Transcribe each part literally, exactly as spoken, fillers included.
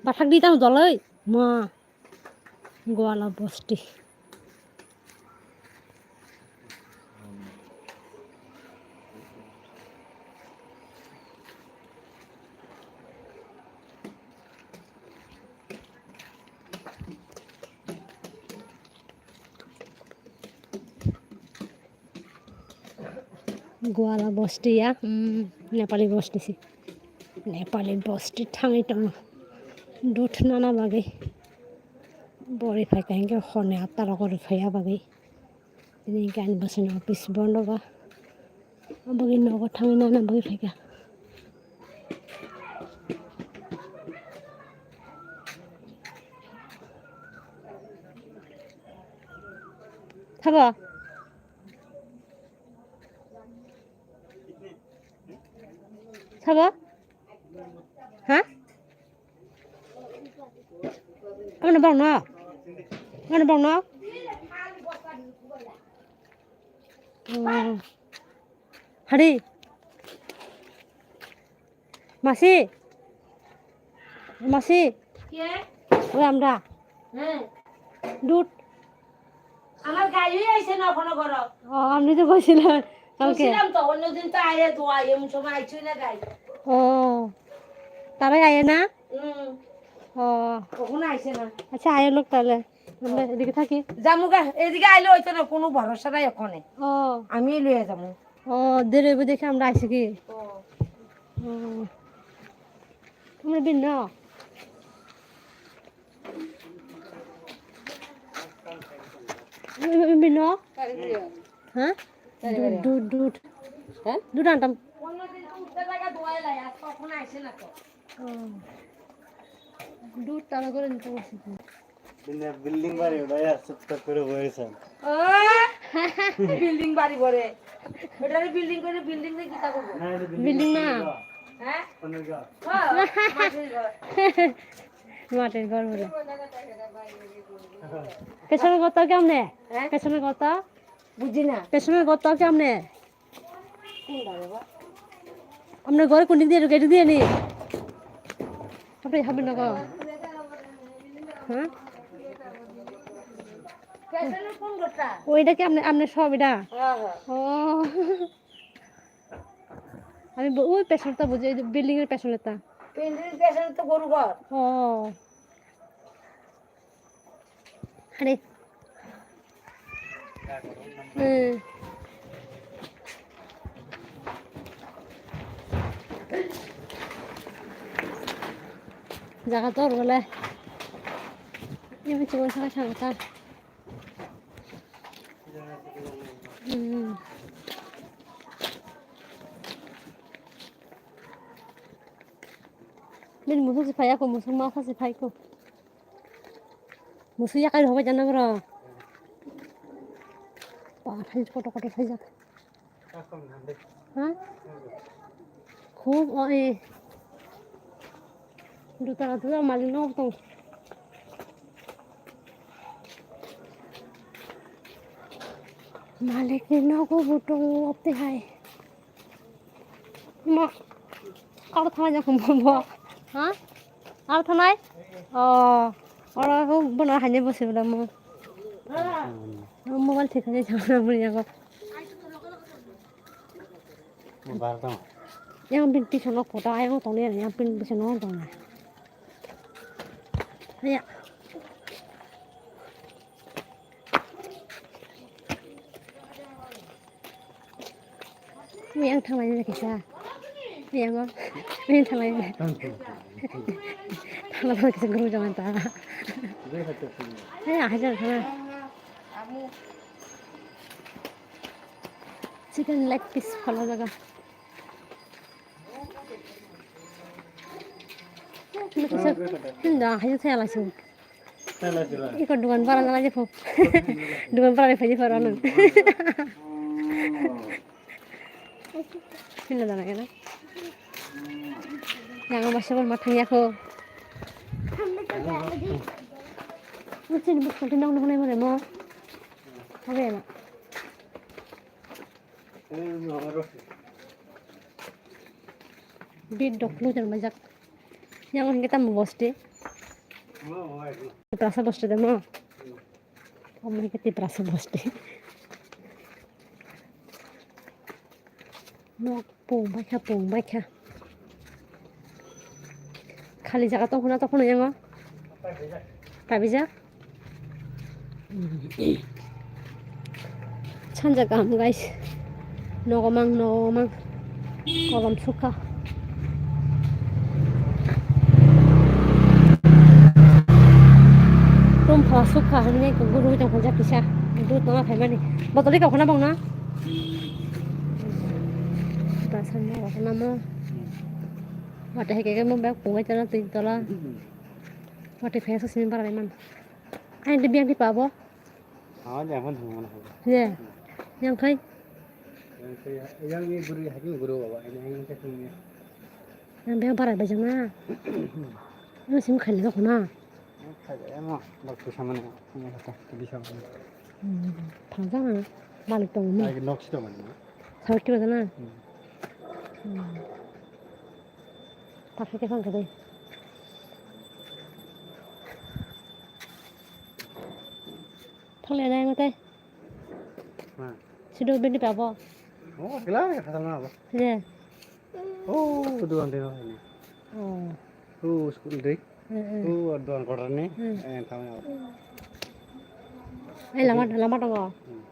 Bathak di tamo doloi. Ma. Gwala bosti. Gwala bosti ya, mm, Nepali bosti si. Nepali bosti thangwi tongo. Dut nana bagwi. Bori phaikha hinkhe horni atta rogo rwphaiya bagwi. Tini hinkhe ani bwswini office bondo ba. Aboni nogo thangwi nana bagwi phaikha. Sabo? Sabo? Ha? Ano bang no? Ano bang no? Oh. Hari. Masi. Masi. কে? ওই আমরা। হ্যাঁ। দুধ। আমার গাই হয়ে আইছে না কোনো ঘর। ও, আপনি তো বলছিলেন কালকে। বলছিলাম তো, অন্যদিন তো আইয়ে দোয়া, এমন সময় আইছই না গাই। ও, তারাই আইয়ে না? হুম। ও। কখনো আইছে না। আচ্ছা, আইয়ে লোক তাহলে। আমরা এদিকে থাকি। জামুগা, এদিকে আইলে হইতো না, কোনো ভরসা নাই ওখানে। ও। আমি লইয়া যাবো। ও, দেরি হইব দেখে আমরা আইছি কি? ও। ও। তোমরা বিন না? তুমি, তুমি বিন না? হ্যাঁ? দুধ, দুধ, দুধ। হ্যাঁ? দুধ আনতাম। অন্যদিন তো উঠতে জায়গা দোয়াই লাই, আজ কখনো আইছে না তো। ও। দুধ তাড়া করে নিতে বলছি। বিল্ডিং বাড়ি উঠাইয়া চুপচাপ করে বসেছেন। ও, বিল্ডিং বাড়ি বলে। ওটারে বিল্ডিং করে বিল্ডিং দিয়ে কিতা করবো? না, এটা বিল্ডিং বিল্ডিং না। না। হ্যাঁ? কোন ঘর? ও, মাটির ঘর। মাটির ঘর বলে। পেছনে ঘরটা কেমনে? হ্যাঁ? পেছনে ঘরটা? বুঝি না। পেছনে ঘরটা কেমনে? কোনটা বাবা? আপনার ঘরে কোন দিক দিয়ে ঢুকে, এদিক দিয়ে নি? আপনি হাবি না গো? হ্যাঁ? পেছনে কোন ঘরটা? ওইটা কি আপনি, আপনার সব এটা? হ্যাঁ, হ্যাঁ। ও। আমি ব-, ওই পেছনটা বুঝি, এই যে বিল্ডিং এর পেছনেরটা। বিল্ডিং এর পেছনে তো গরু ঘর। ও। আরে। হুম। জাগা তো ওর বলে। এমনি চুল ছাড়া সাদা। Hmm. Bini musuk se phai ako, musuk masa se phai ko. Musuk yakai rok bai jana bro. Ba, thai kotor kotor thai jak. Ha? Khub o, eh. Duta duta malik no tong. Malik ni nogo bo tongo ote hai. Mo. Karo thana jak mo bo. Ha? Aro thanai? Oh. Oro bo na haine bo se bla mo. Mobile thik khai jana bo yago. Yang pin pisono kota ayang tong yang pin pisono tong. Ya. Yang thang lain lagi sa. Yang yang thang lain. Thang lain lagi sa guru jangan ta. Hai hajar thang. Chicken leg piece phala jaga. Hinda hayu thaya lasu. Iko dukan bara na laje pho. Dukan bara phai phara nang. Hinda dana kena. Yang masih pun matang ya ko. Sini bus nanti nong nong nong mo. Oke na. Bit dok lu jan majak. Yang hingke tamo bosti. Tiprasa bosti de mo. Omo ke Tiprasa bosti. Nok pung baikha, pung baikha. Khali jaga tong khuna, tong khuna yango. Tabijak. Sanja kaham, guys. Nogo mang, nogo mang. Kolom sukha. Tum pha sukha, hwnwi guru tong kha kisa. Dud no phaimani. Botol rika khuna bong na. Ba sanja khuna mo. Wate hai khe mo bag pungai tala twi tala. Wate phai sa sini bara man. Ai de biang di pabo. Awa de aphano thangmani hai. Ye. Yang khai. Yang khai, yang ni guru, hai ni guru baba, ini yang khai thangni. Yang biang bara bajang na. Yang sim khai le khuna. Yang khai le mo, bak tu samani, ini kata, di samani. Hmm, thang jang na. Malik tong ni. Ai nok si tong ni. Thang ki bajang na. Hmm. Hmm. Thang ki thang ka dei. Thang le na yang tai. Ma. Sido bini pabo. Oh, gila ya kata ma ba. Ye. Oh, duan de no ini. Oh. Oh, school de. Eh, eh. Oh, duan kotor ni. Hmm. Eh, tama. Eh, lama, lama tongo. Hmm.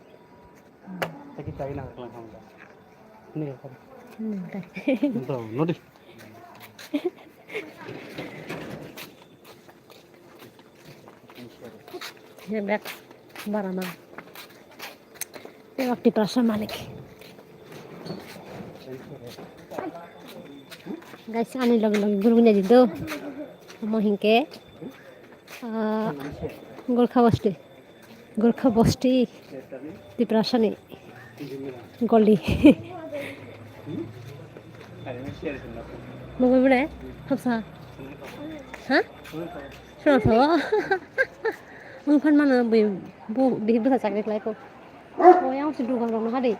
Taki tai na kala khamda. Ini ya kan. Hmm, tai. Nto, nodi. Ye bek bara mang. Ye bak Tiprasa malik. Guys, ani logi logi guru nya dido. Mo hinke. Ah, Gorkha bosti. Gorkha bosti. Tiprasani. Goli. Mobile bole? Hapsa. Ha? Suna sao. Mung phan mano bui bu bihi bwsa chakri khlai ko. O yang se dugan rok naha de.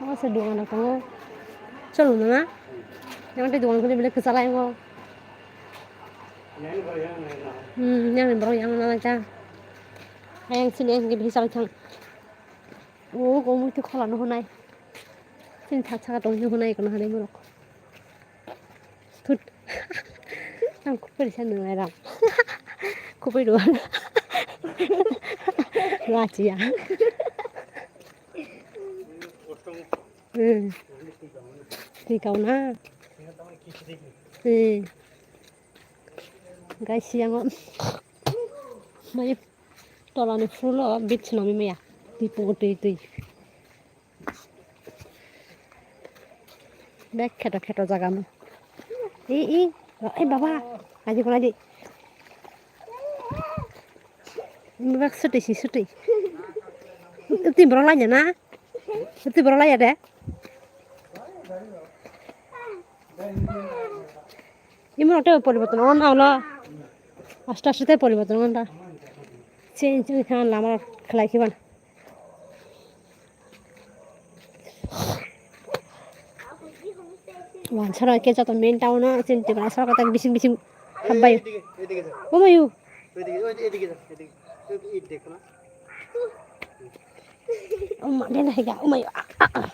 O se dugan rok tongo. Cholo nana. Yang te dugan khuli bole kwchalai ngo. Hmm, yang ni borok yang nana cha. Ayang sini yang bihi chalai thang. O, o mui tu khola no hunai. Sini thak saka tong hunai kono hanai borok. Thut. Ang kupari sa nung ai ram. Kupari do. Rachi ya. Hmm. Tikau na. Hmm. Guys, yang mai tolani fulo bit swnami maya. Tipo tui tui. Bek kheto kheto jaga mo. I, i, o, ei baba, aji kula di. Bebak suti si suti. Uti borok lanya na? Uti borok lanya de? Imo te poriborton on na ulo. Aste aste te poriborton on ta. Change wngkha lama khlai khiban. Wansaro khe joto main town o chini Tripura sorkar tak bising bising habbai. এইদিকে, এইদিকে যা। Omayu. ওইদিকে, ওই, এইদিকে যা, এইদিকে। ওই, এই দেখো না। Oma, den hai ga, omayu. Ah, ah, ah.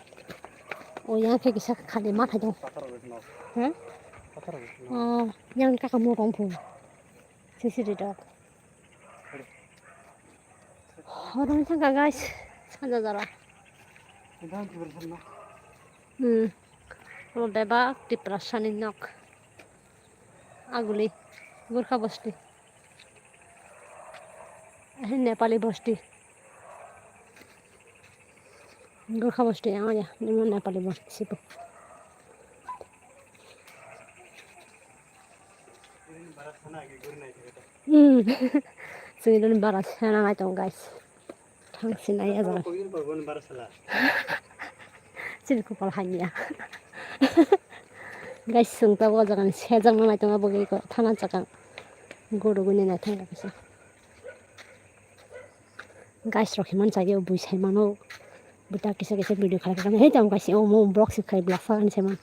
O yang khe kisa khali ma thai dong. পাথর হবে না। Hah? পাথর হবে না। Oh, yang kaka mo rong phu. Sisi ri dok. Horong thangkha guys, sanja jora. Idan tibar sanna. Hmm. Oro bebak Tiprasani nok. Aguli, Gorkha bosti. Ahin Nepali bosti. Gorkha bosti yang ya, nimo Nepali bosti situ. Hmm. Sini dun bara sana ngai tong guys. Thang sinai ya jang. Sini kupal hanya. Guys, sung ta bo jaga ni sejak nang nai tong abo ge ko thana jaga. Guru guni nai thang ka kisa. Guys rok himan chaya bui sai mano. Buta kisa kisa video khalai kha. Hei tamo guys, o mo vlog si khai vlog sa ni sai man.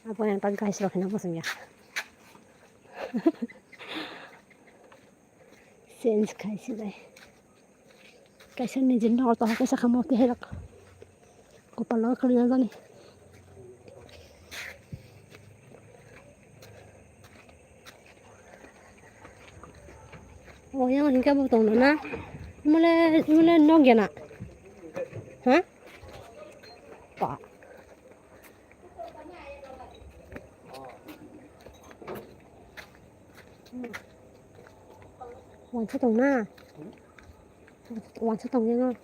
Apo yang ta guys rok hina mo sung ya. Change khai se bai. Kaisa nijini nogo tong khe sakha mo twi hai rok. Kopal o kwrwi o jani. O yang hinkhe bo tong na. Mole, mole nok ya na. Ha? Pa. Wansa tong na? Wansa tong yang.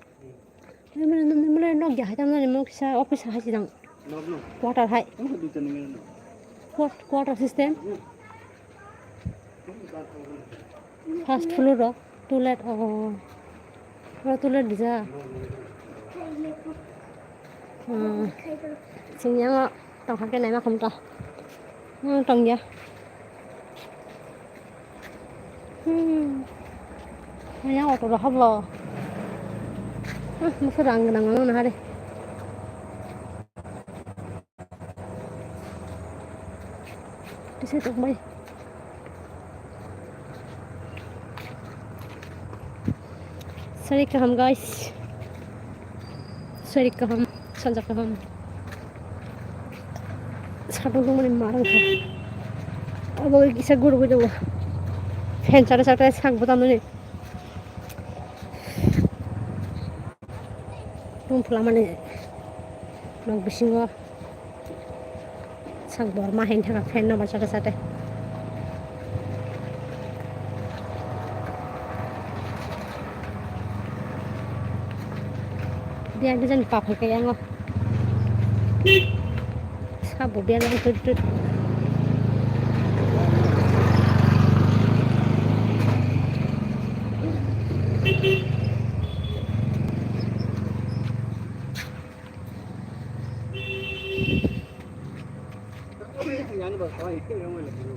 Mane, mane, mane nok ya hai tam na mo kisa office hai sidang. Nok no? Quarter hai. Ano dui tani mane no? Quar-, quarter system. First floor ro, toilet, oh. Ro toilet dija. Hmm. Sing yang tong kha khe naima khum ta. Hmm, tong ya. Hmm. Yang auto ro hablo. Hmm, musu rang nang nang na hari. Tisa tokmai. Sari kaham, guys. Sari kaham, sanja kaham. Satung tongmani marang kha. Abo kisa guru guru. Fan chara chara sak botang nani. Tong phla mani nok bisingo sak bor ma hin thaka fan no ba chate chate. Dia design pa phai kaya ngo. Sabo biyang tut tut.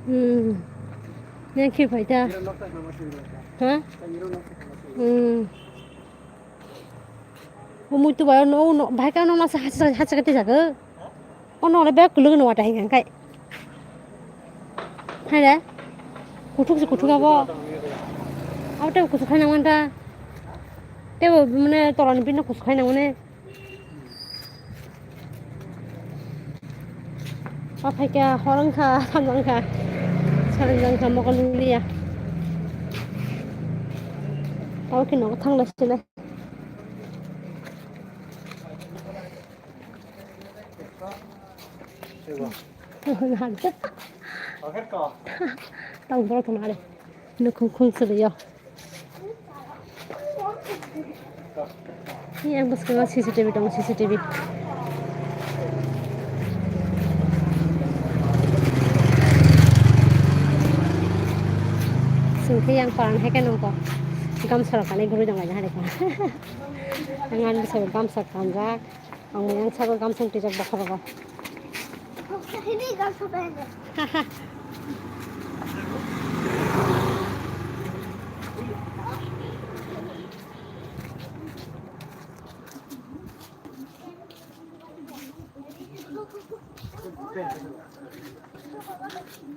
Hmm. Yang khi phai ta. Ha? Hmm. Umui tu bayo no, no, bhai ka no masa hacha, hacha kati jaga. Ono ole bek kulung no wata hinga kai. Hai re. Kuthuk se kuthuk abo. Abo te kuthuk khai nang manta. Te bo mane tola ni bini kuthuk khai nang mane. Aphaikha horongkha, thangjangkha, sanjangkha mokol nunglia. Tao khe nogo thangla sile. Tang borok thangna are. Nukhung khung siliyo. Yang bwskango C C T V tongo, C C T V. Chwng khe yang parang hai khe nongkho. Gamsa rok kanwi gurui tong laina hai khe. Yang ani bwskango gamsa kanjak. Ang yang sabo gamsung tijak bokhorogo.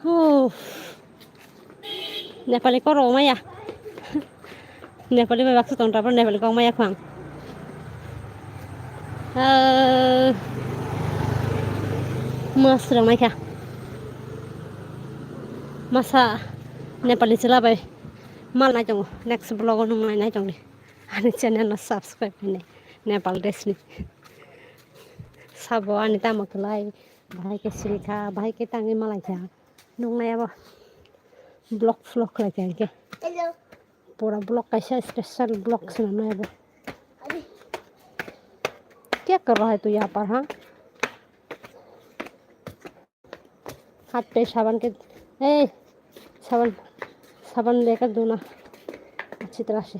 Huh. Nepali kok rw maya. Nepali bai baksa tong, tarpor Nepali kok maya khwng. Ah, mas rw mai kha. Masa Nepali chwla bai mal nai tongo. Next vlog o nung nai nai tongdi. Ani channel no subscribe khainai Nepal dress ni. Sabo ani tamo kwlai, bahai khe siri kha, bahai khe tangwi malai kha. Nuknai abo vlog vlog khlai kha hinkhe. Hello. Pura vlog kaisa special vlog swnamnai abo. Ani. Kya kar raha hai tu yahan par, ha? Hath pe saban ke, eh, saban, saban lekar duna. Achhi tarah se.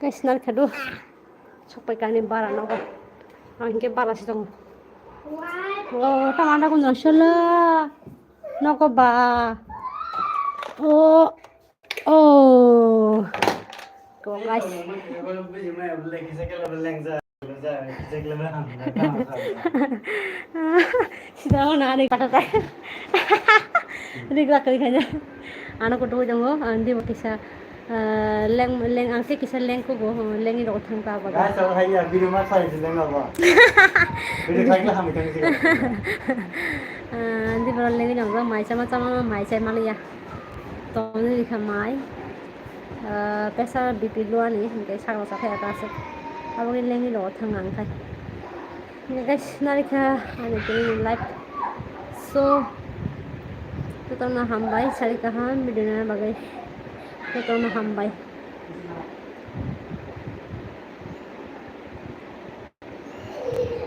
Guys, nar khadu. Sokpai kani bara nogo. Ang ke bara se tong. Oh, tamata kun sala. Nogo ba. Oh, oh. Go, guys. Sida mana ada kata teh. Ini gerak kali kayaknya. Anak kudu jango, andi mau kisah. Ah, leng, leng, ang se kisa leng kugo, oh, lengni rogo thang ta baga. Guys, ang hai ya, video ma sai din leng ba. Video khai kla hamai thang si. Ah, di boro lengni rogo mai chama chama mai chai maliya. Tongni rikha mai. Ah, pressure B P low ani, hingke sakno sathai ata asuk. Aboni lengni rogo thang ang khai. Guys, narikha ani tini life. So, jotono hambai, sari kaham video nana bagwi. Jotono hambai.